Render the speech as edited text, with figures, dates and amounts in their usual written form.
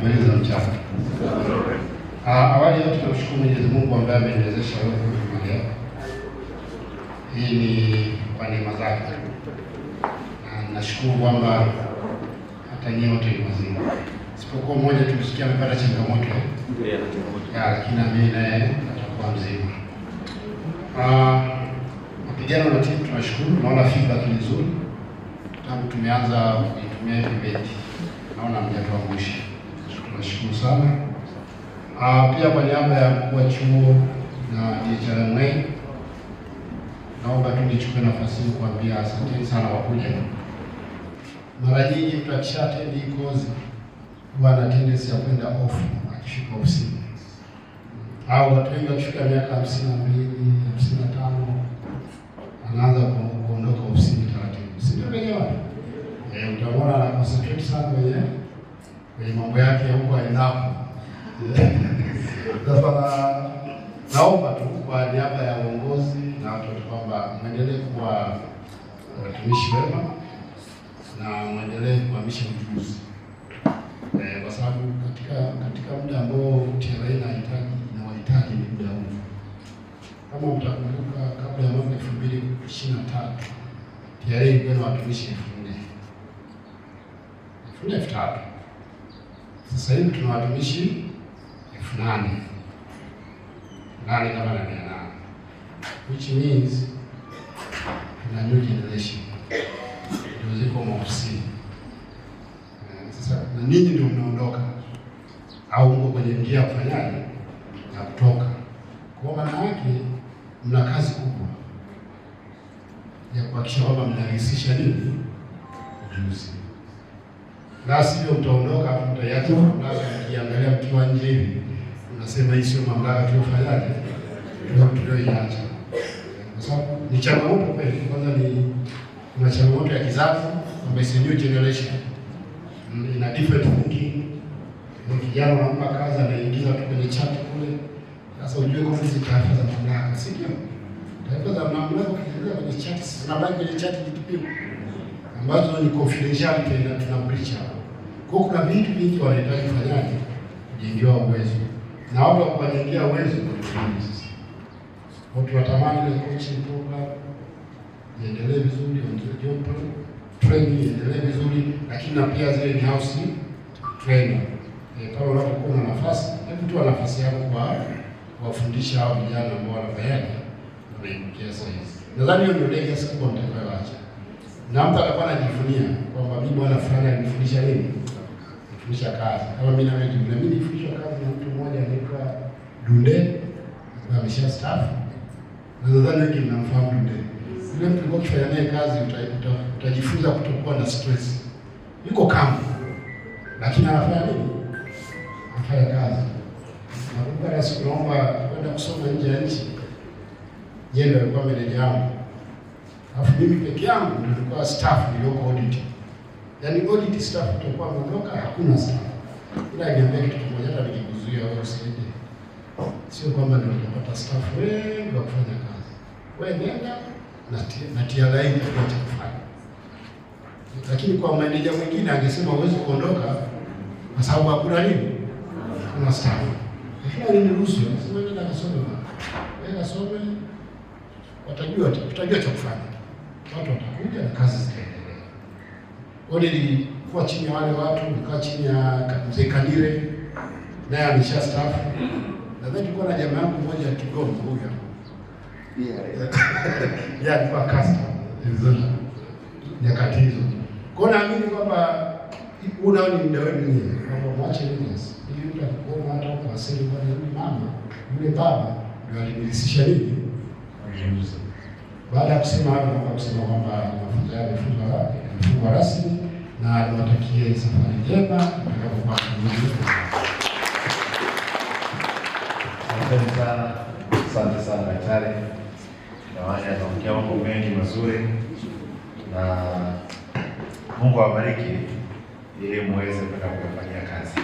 Habari za mchana. Awali yote tunamshukuru Mwenyezi Mungu ambaye ameniwezesha leo kuja mahali hapa. Hii ni kwa neema zake, na nashukuru kwamba hata nyinyi wote ni wazima, isipokuwa mmoja tulisikia amepata changamoto ya, lakini mimi naye atakuwa mzima. Mapigano na timu tunashukuru, naona feedback ni nzuri tangu tumeanza kuitumia Epibet, naona mjatuangusha, tunashukuru sana. Pia kwa niaba ya mkuu wa chuo na DHRMA naomba tu nichukue nafasi hii kuambia asanteni sana kwa kuja. Mara nyingi mtu akisha attend hii kozi huwa ana tendency ya kwenda off akifika ofisini, au watu wengi wakifika miaka 52, 55 anaanza kuondoka ofisini taratibu, si ndio? Wenyewe utamwona ana concentrate sana kwenye mambo yake huko aendapo. Sasa naomba tu kwa niaba ya uongozi na watu wote kwamba mwendelee kuwa watumishi wema na mwendelee kuhamisha ujuzi kwa sababu katika muda ambao TRA inawahitaji ni muda huu. Kama mtakumbuka, kabla ya mwaka 2023 TRA ilikuwa na watumishi 4000, 4000, 3000. Sasa hivi tuna watumishi 8000 nane kama na 800, which means tuna new generation ndio ziko maofisini. Sasa na ninyi ndio mnaondoka au mko kwenye njia ya kufanyaje ya kutoka. Kwa maana yake mna kazi kubwa ya kuhakikisha kwamba mnarahisisha nini ujuzi, la sivyo mtaondoka afu mtaiacha mamlaka, mkiangalia mkiwa nje hivi unasema hii sio mamlaka tuliofanyaje tulioiacha, kwa sababu ni changamoto kweli. Kwanza ni kuna changamoto ya kizazi kwamba is a new generation ina different thinking. Ni kijana unampa kazi anaingiza tu kwenye chat kule. Sasa ujue kwamba hizi taarifa za mamlaka, si ndio? Taarifa za mamlaka ukiingiza kwenye chat zinabaki kwenye chat GTP ambazo ni confidentiality na tuna breach hapo. Kwa hiyo kuna vitu vingi wanahitaji kufanyaje, kujengewa uwezo, na watu wa kuwajengea uwezo ndio sisi. Kwa hiyo tunatamani ile coaching program iendelee vizuri, on the job training iendelee vizuri, lakini na pia zile in house training. Pale unapokuwa na nafasi, hebu toa nafasi yako kwa kuwafundisha hao vijana ambao wanafanyaje, wanaibukia sasa hizi. Nadhani hiyo ndio legacy kubwa mtakayoacha, na mtu atakuwa anajivunia kwamba mimi bwana fulani alinifundisha nini, nifundisha kazi. Kama mimi na wewe, mimi nilifundishwa kazi na mtu mmoja anaitwa Dunde, ambaye ameshastaafu, na nadhani wengi mnamfahamu Dunde. Yule mtu ulikuwa ukifanya naye kazi utajifunza kutokuwa na stress. Yuko kama lakini anafanya nini? Anafanya kazi. Nakumbuka na siku naomba kwenda kusoma nje ya nchi, yeye ndio alikuwa meneja yangu, alafu mimi peke yangu ndio nilikuwa staff niliyoko audit. Yaani audit staff utakuwa ameondoka, hakuna staff. Ila aliniambia kitu kimoja, hata nikikuzuia wewe usiende, sio kwamba ndio utapata staff wengi wa kufanya kazi. Wewe nenda na TRA itakuwa cha kufanya. Lakini kwa meneja mwingine angesema huwezi kuondoka kwa sababu hakuna nini, hakuna staff. Lakini aliniruhusu, akasema nenda kasome bwana. Wewe kasome, watajua, tutajua cha kufanya. Watu watakuja na kazi zitaendelea. Kwa hiyo nilikuwa chini ya wale watu, nilikuwa chini ya mzee Kanire, naye ameshastaafu. Nadhani tulikuwa na jamaa yangu mmoja Kigoma huyu hapa. Yeye alikuwa custom nyakati hizo. Kwa hiyo naamini kwamba huu nao ni muda wenu nyie, kwamba mwache legacy ili mtu akikuona hata huko aseme bwana, yule mama yule baba ndio alinirithisha nini ujuzi. Baada ya kusema hayo, naomba kusema kwamba mafunzo yao yamefungwa rasmi na niwatakie safari njema mtakapokuwa mkirudi. Asante sana, asante sana daktari. Jamani, ameongea mambo mengi mazuri na Mungu awabariki ili muweze kwenda kuyafanyia kazi.